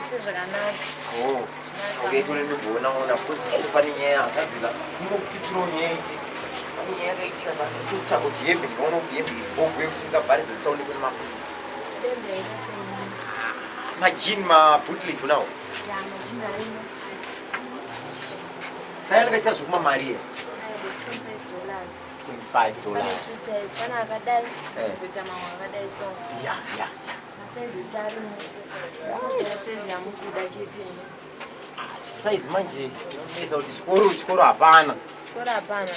Zvese zvakanaka. Oh. Okay, tone ndimboona ona because eh, pane nyaya yakadzika. Ingokutitiro nyaya iti. Pane nyaya yakaitika saka ndikutsvaga kuti hembe ndikaona kuti hembe iri yekuti ndingavharidzwe ndisaonekwe nemapurisa. Hembe yaita sei? Majini mabootleg unawo? Ya, majini arimo. Saka ndakaita zvekuma mari here? $25. 25 dollars. Pane akadai, Eh. kuzoita mamwe akadai so. Ya, ya. Masaizi arimo. Saizi yamukuda chete. Size manje inonetsa kuti chikoro chikoro hapana. Chikoro hapana.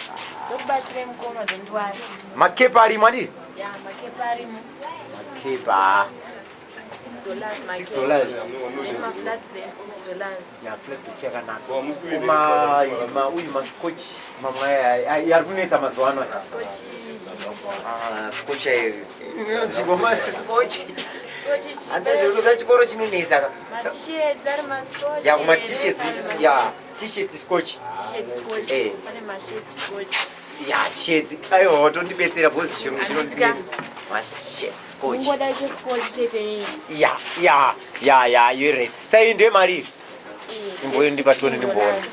Ndokubatsirai mukoma, don't worry. Makepa arimo adi? Ya, makepa arimo. Makepa. $6. $6 dollars. Nemaflat pants $6. Ya, flat base yakanaka. Kuma ma uyu mascotch mamwe aya ari kunetsa mazuva ano. aya. Scotch chiripo. Ah, scotch ayo. Inonzi ma scotch. Scotch Handazivi kusa chikoro chinonetsa ka. Matishirts ari mascotch. Ya kuma t-shirts ya t-shirt scotch. T-shirt scotch. Eh. Pane mashirt scotch. Ya shirts. Aiwa watondibetsera because chirungu Handitya. chinondinetsa. Ma shirt scotch. Ungoda icho scotch chete iyi. Ya ya ya ya you're right. Sai ndiye mari. Iyi. Imboyo ndipatone ndimboona.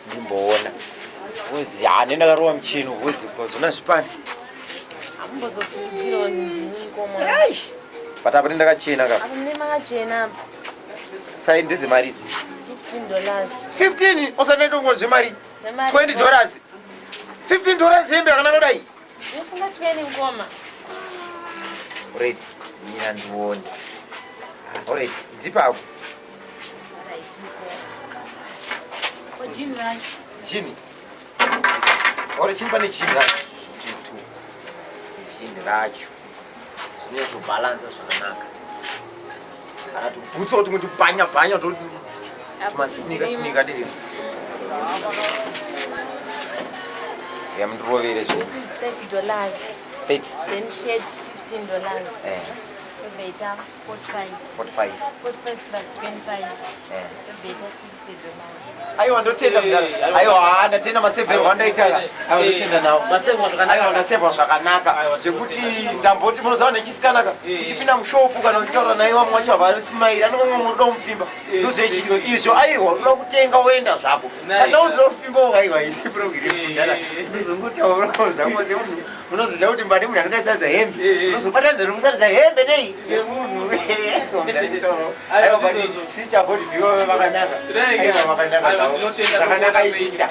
Ndimboona. Because ya nendakarova muchino because kwazona zvipani. Hamumbozofungidzirawo ndini mukoma. Aish. But apa ndakachena ka. Apa mune makachena apa. Sai ndedzemari idzi. $15. 15 usati zvemari. Nemari 20 dollars. 15 dollars hembe yakanaka kudai. Unofunga 20 mukoma. Alright, mina ndione. Alright, ndipapo. Right mukoma. Ko jean racho. Jini. Ore chini pane jini racho. Chitu. Jini racho. Zvinonyatsobhalansa zvakanaka. Kana tubhutsu tumwe tubhanya bhanya to tumasnika snika nditi. Ya mundirovere zve. This is $30. 30. Then shirt $15. Eh, Tozoita 45. 45. 45 plus 25. Eh. Tozoita $60. Aiwa ndotenda mudhara. Aiwa haa ndatenda masevherwa andaita. Aiwa ndotenda nawo. Masevhwa zvakanaka. Aiwa ndasevhwa zvakanaka. Aiwa, Zvekuti ndamboti munoziva nechisikana uchipinda mushopu kana uchitaura naye vamwe vacho havasimairi anenge mumwe unoda kumupfimba. Ndozvechityo izvo aiwa unoda kutenga woenda zvako. Nai. Kana uzoda kupfimba aiwa isi program mudhara. Eh. Ndozongotaurawo zvako semunhu munoziva kuti mbane munhu anenge achisaridza hembe. Eh. Unozobatanidza nokusaridza hembe nei? Nemunhu. Mudhara kutaurawo. Aiwa but sister body view vakanaka. Aiwa vakanaka Aiwa, zvavo. ndinotenda Zvakanaka ndinotenda. sister.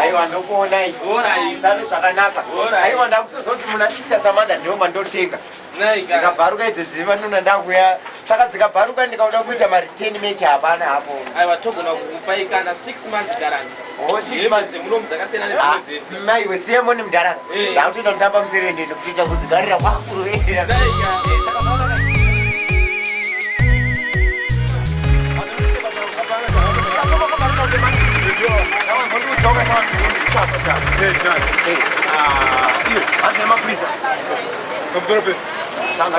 Aiwa ndokuonai. Alright. Sare zvakanaka. Alright. Aiwa ndakutoziva kuti muna sister Samantha ndivo mandotenga. Naika. Dzikabvaruka idzo dzivanona ndakuya. Saka dzikabvaruka ndikauda kuita mari 10 match hapana hapo. Aiwa togona kukupai kana 6 months guarantee. Oh 6 months. Dzemunomu dzakasiyana Ah, nedzimwe dzese. maiwe siyamoni mudhara. Eh. Ndakutoenda kutamba mutserendende kutoita kudzigarira kwakurovera. Naika. Saka zvakanaka. Mapurisa Pamusoro pe. sanga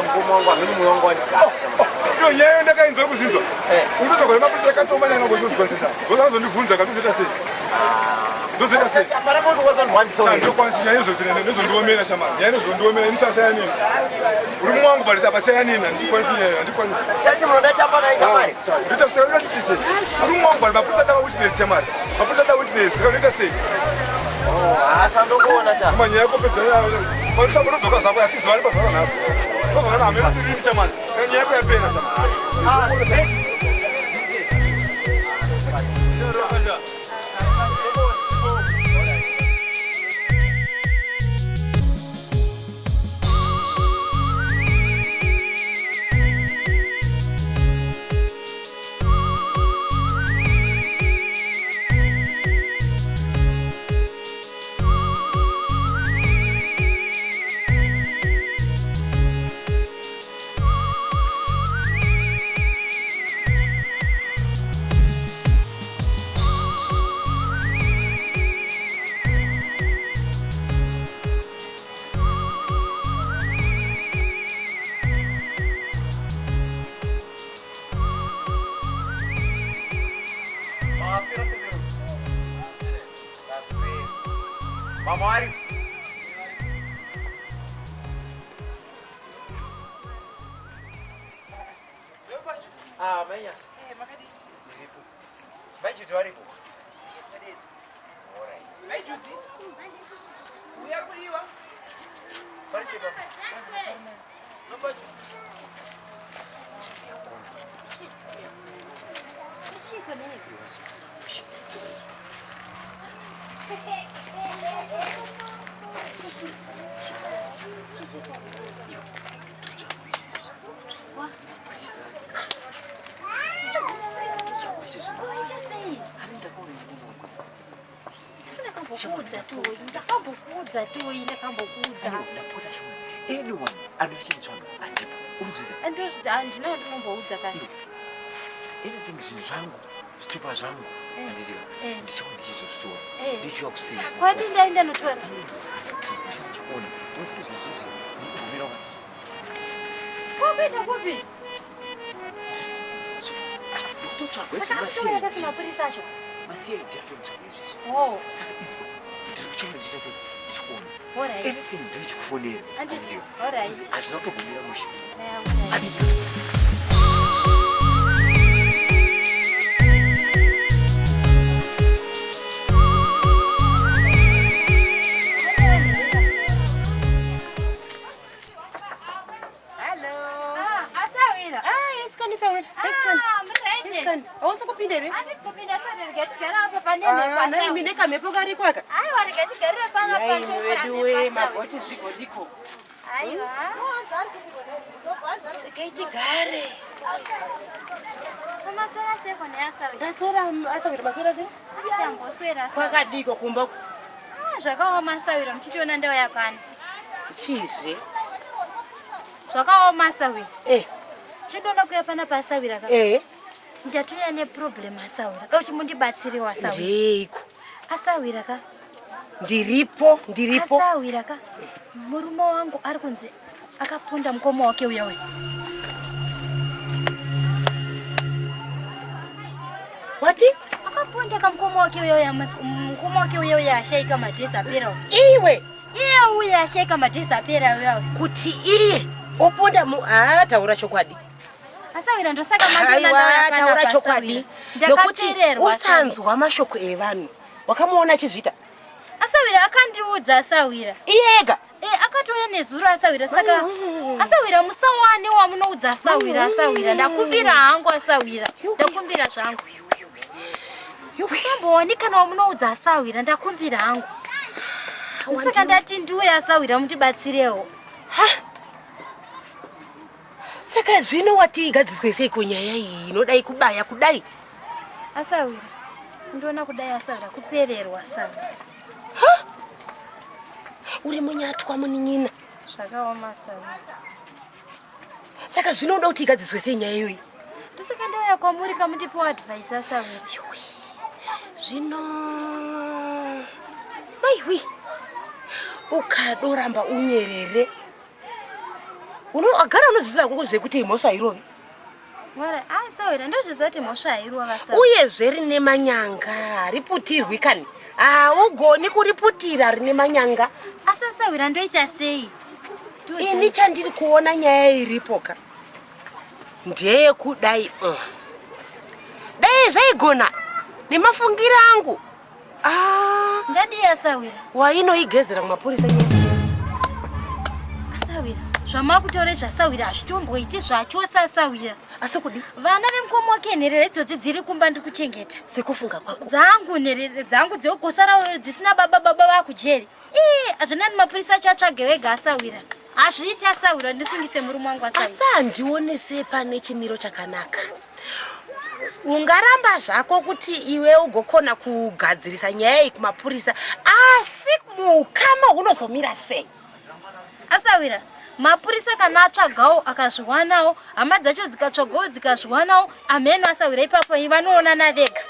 mukoma wangu amene mwoyo wangu wandigara Iyo nyaya ndakainzwa kuzvinzwa. Eh. Unotozwa kuti mapurisa akatoma nyanga ngozozwisisa. Vozazondibvunza ka ndozoita sei? Ndozoita sei? Ndokwanisi nyaya inozopinda inozondiomera shama. Nyaya inozondiomera ini chasaya nini? Uri mumwe wangu but apa saya nini? Handikwanisi nyaya, handikwanisi. Ndoita sei? Ndoita sei? Uri mumwe wangu but mapurisa ada witness shamari. Mapurisa ada witness. Saka ndoita sei? Kuma nyaya yekopedza mapurisa munodzoka zvako hatizivani pazvaka nhasi. Tozvakana hameno tirini shamari. Kana nyaya yako yapera shamari. Mama vari Ah, Mai Nyasha. Ndiripo. Mai Judy varipo? Alright. Mai Judy. Uya ari kudiwa. Pari sei baba? Chiko nei? Kuita sei? Ndakambokuudza toi, ndakambokuudza toi, ndakambokuudza. Ndapota shamwari. Anyone anouya chinditsvaga andipo. Urikuziva? Andozviti handina wandinomboudza kani. Anything zvinhu zvangu, zvitupa zvangu. Handiti ka? Ndichaona ndichizozvitora. Ndichiuya kuseni. Kwadi ndaenda notora. Ndichikuona. Because izvozvizvi ndikugumira Kwakuenda kupi? Kutotsvagwa Saka izvi akutoona kasi maCID. mapurisa acho. MaCID atotsvaga izvezvi. Oh, Saka inzwa. Ndiri kuchema ndichiita sei? Ndichikuona. alright. Anything ndochikufonera. Handiti. Handiti ka? Alright. Because hazvina kutogumira mushe. Alright. Handiti. Ah, asawira. Ah, yes, kani sawira. Yes, kani. Ah, muri right. Yes, kani. Hausi kupinda here? Handisi kupinda sare rega tigare apa pane Ah, mhepo nhai asawi. mine kamhepo kariko aka. Aiwa rega tigarire panapa Nhai tofura veduwe mhepo asawi. magoti zvigodiko. Aiwa. Regai tigare. Pamaswera seko neasawi. Ndaswera asawira maswera sei? Andamboswera asawi. Kwakadiko kumba uku. Ah, zvakaoma asawira muchitiona ndauya pano. Chizve. Zvakaoma asawira. Eh, Chindoona kuya panapa asawira ka. eh. Ndatoya neproblem asawira. Dai kuti mundibatsirewo asawira. Ndeiko. Asawira ka. Ndiripo, ndiripo. Asawira ka. Murume wangu ari kunzi akaponda mukoma wake uya uya. Wati? Akaponda kamukoma wake uya uya mukoma wake uya uya ashaika madhezi apera. uya. Iwe Iye uya ashaika madhezi apera uya uya. kuti iye oponda mu ah taura chokwadi. Asawira ndosaka mandiona Aiwa ndauya taura panapa chokwadi. asawira. Nokuti Ndakapererwa asawira. usanzwa mashoko evanhu. Wakamuona achizviita. Asawira akandiudza asawira. Iye ega. Eh, akatouya nezuro asawira saka asawira musawane wamunoudza asawira asawira ndakumbira hangu asawira ndakumbira zvangu musambowanikana wamunoudza asawira ndakumbira hangu saka ndati ndiuye asawira mundibatsirewo Saka zvino wati igadziswe seiko nyaya iyi inodai kubaya kudai? Asawira ndoona kudai asawira kupererwa asawira. Uri munyatwa munin'ina. Zvakaoma asawira. Saka zvino unoda kuti igadziswe sei nyaya iyoyi? Ndosaka ndauya kwamuri kamundipewo advice asawira. Zvino maiwi ukadoramba unyerere agara unoziva kungu zvekuti mhosva hairovi. Wara asawira ndozviziva kuti mhosva hairova asawira. Uyezve rine manyanga hariputirwi kani. Haugoni kuriputira rine manyanga. Asi asawira ndoita sei? Ini chandiri kuona nyaya iripo ka ndeyekudai dai zvaigona nemafungiro angu. Ah, Ndadii asawira? Wainoigezera kumapurisa nyaya. Asawira zvamakutaura zvasawira hazvitomboiti zvachose asawira. Asi kudi? Vana vemukoma wake nherera idzodzi dziri kumba ndiri kuchengeta. Sekufunga kwako. Dzangu nherera dzangu dzekugosara dzisina baba baba vakujeri. Ii hazvinani mapurisa acho atsvage wega asawira. Hazviiti asawira ndisungise murume wangu asawira. Asi handionese pane chimiro chakanaka. Ungaramba zvako kuti iwe ugokona kugadzirisa nyaya iyi kumapurisa asi muukama hunozomira sei? Asawira mapurisa kana atsvagawo akazviwanawo hama dzacho dzikatsvagawo dzikazviwanawo amheno asawira ipapo vanoonana vega.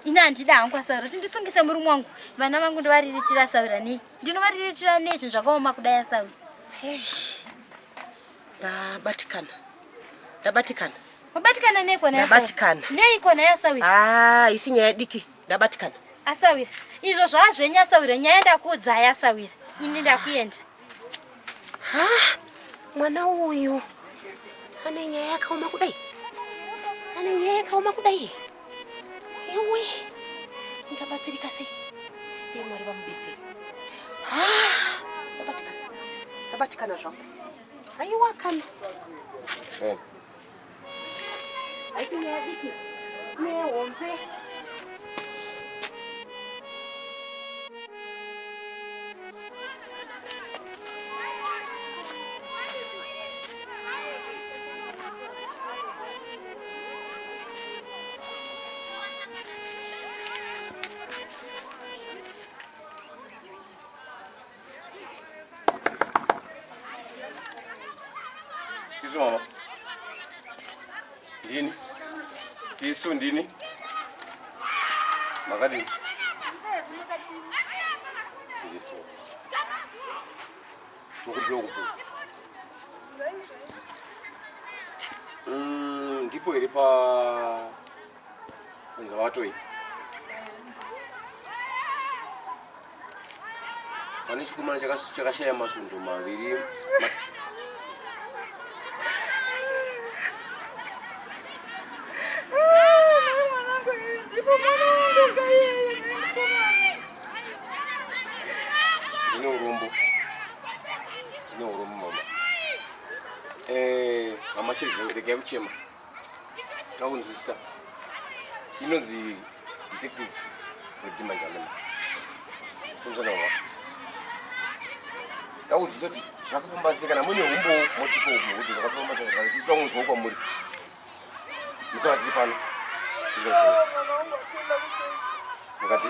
Ini handida hangu asawira kuti ndisungise murume wangu vana vangu ndovariritira asawira nei ndinovariritira nei zvinhu zvakaoma kudai asawira. Ndabatikana. Ndabatikana. Wabatikana nei kona Ndabatikana. Nei kona yasawira? Ah, isi nyaya diki. Ndabatikana. Asawira. Izvo zvazvenyu asawira nyaya ndakuudza yasawira. Ini ndakuenda. Ha, mwana uyu ane nyaya yakaoma kudai. Ane nyaya yakaoma kudai. Iwe ingabatsirika sei? Dai Mwari vamubetsere. Ah, ndabatikana. Ndabatikana zvangu. Aiwa kana. Eh. Haisi nyaya diki. Nehombe. Tisu mama. Ndini. Tisu ndini. Makadini? Ndiripo. Mukudiwa kubvunza. Ndipo here pa kunza vatoi? Pane chikomana chakashaya masvondo maviri. Ndine urombo. Ndine urombo mama. Mama chiri regai kuchema. Takunzwisisa. Inonzi Detective Freddy Manjalema. Tunzana mama. Takunzwisisa kuti zvakafamba sei kana mune humbowo motipo kuti zvakafamba sei zvakati takunzwa kwamuri. Musaka tiri pano. Mukati?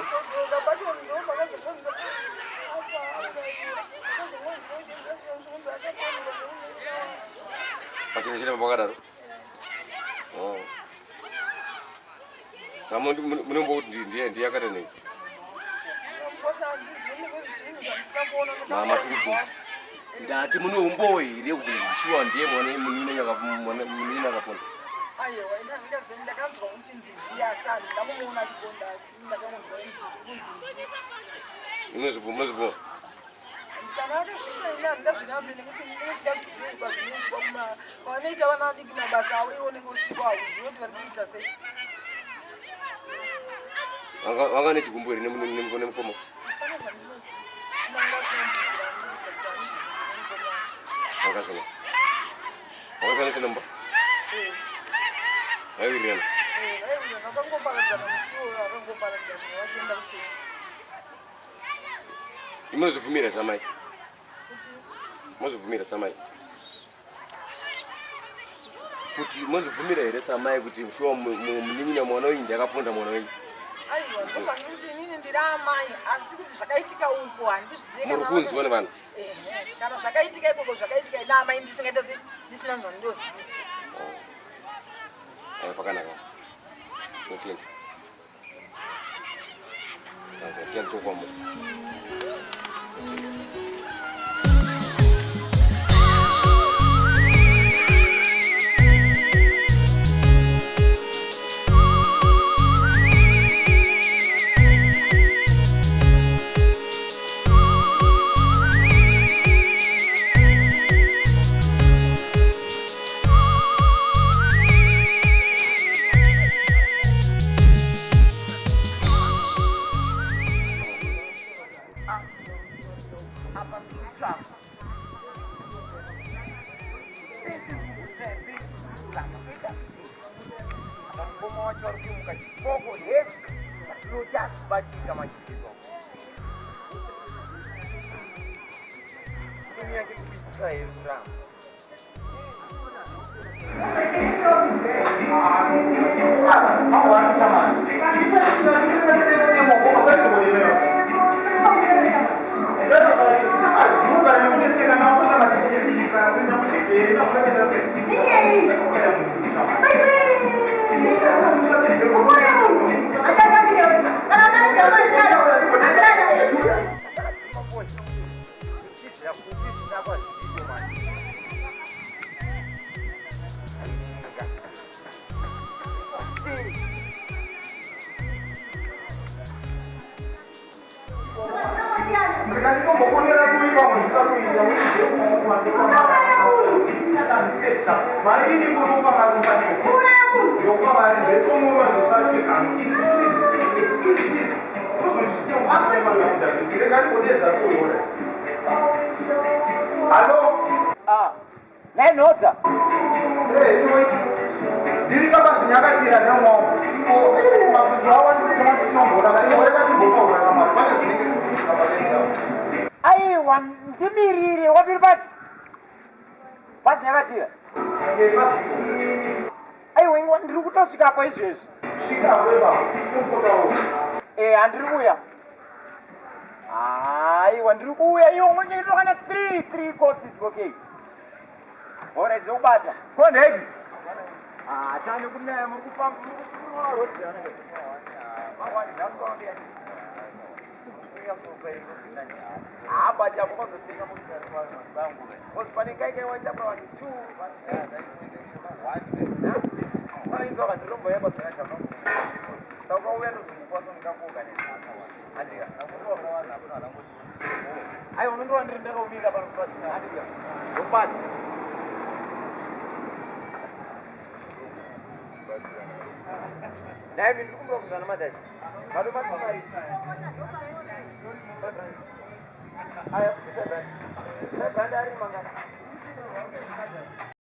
Pachena chena pakadaro. Oh. Saka munombo kuti ndiye ndiye akata nei? Mama tiri kubvunza. Ndati mune umbowo here kubvunza kuti shuwa ndiye mwana munina akapona? Aiwa, ini handingazivi, ndakanzwa kuti ndiye asi handina kumuona achiponda asi ndakangonzwa kunzi ndiye. Munozvibvuma, munozvibvuma? Kana akazviita ini handingazvirambi nekuti ndinenge ndisingazvizivi kwazvinoitwa kwavanoita vana vadiki mabasa avo iwe unenge usipo hauzivi kuti vari kuita sei. Vanga nechigumbu here nemukoma? Hapana zvandinoziva. Ndanga vasina mubvunzo vandiudza kuti ane chigumbu nemukoma wangu. Vakasina. Vakasina netsenda mumba? Eh. Vaiwirirana? Eh, vaiwirirana. Vakangoparadzana musi iwoyo, vakangoparadzana vachienda kuchechi. Munozvibvumira samai? Munozvibvumira samai? Kuti munozvibvumira here samai kuti shuwa munin'ina mwana wenyu ndakaponda mwana wenyu? Aiwa, ndozvandiri kuti inini ndiri amai, asi kuti zvakaitika uko handizvizive. Muri kunzwa nevanhu? Ehe, kana zvakaitika ikoko zvakaitika ina amai ndisingaita sei, ndisina zvandinoziva. Oh. Pakanaka. Ndotenda. Tichadziwa kwamuri. Nainhodza ndiri kabasi nyakatira nemwongo aiwa ndimirire watori pati pasi nyakatira aiwa ingwa ndiri kutosvikapo izvezvi e handiri kuuya aiwa ndiri kuuya iwo ngonditokana 3 3 courses okay Alright, dzokubata. Ko nhevi? Ah, chani kunaya muri kufamba muri kuona road yana. Mangwani nhasi kwakuya sei? Kuya so kwa ino zinani. Ah, but apo kwazotenga motikari kwa vangu. Because pane kai kai waita pa vanhu 2 1. Saka inzwa kandirombo yapa saka chapa. Saka ukauya ndozomupa so ndikakuorganize. Andika. Aiwa unondiona ndiri ndakaumira pano andika. Ndokubata. Naye ndiri kumbira kubvunzana madhasi. Vano masimari. 5 rand. Aya futi 5 rand. 5 rand ari mangani?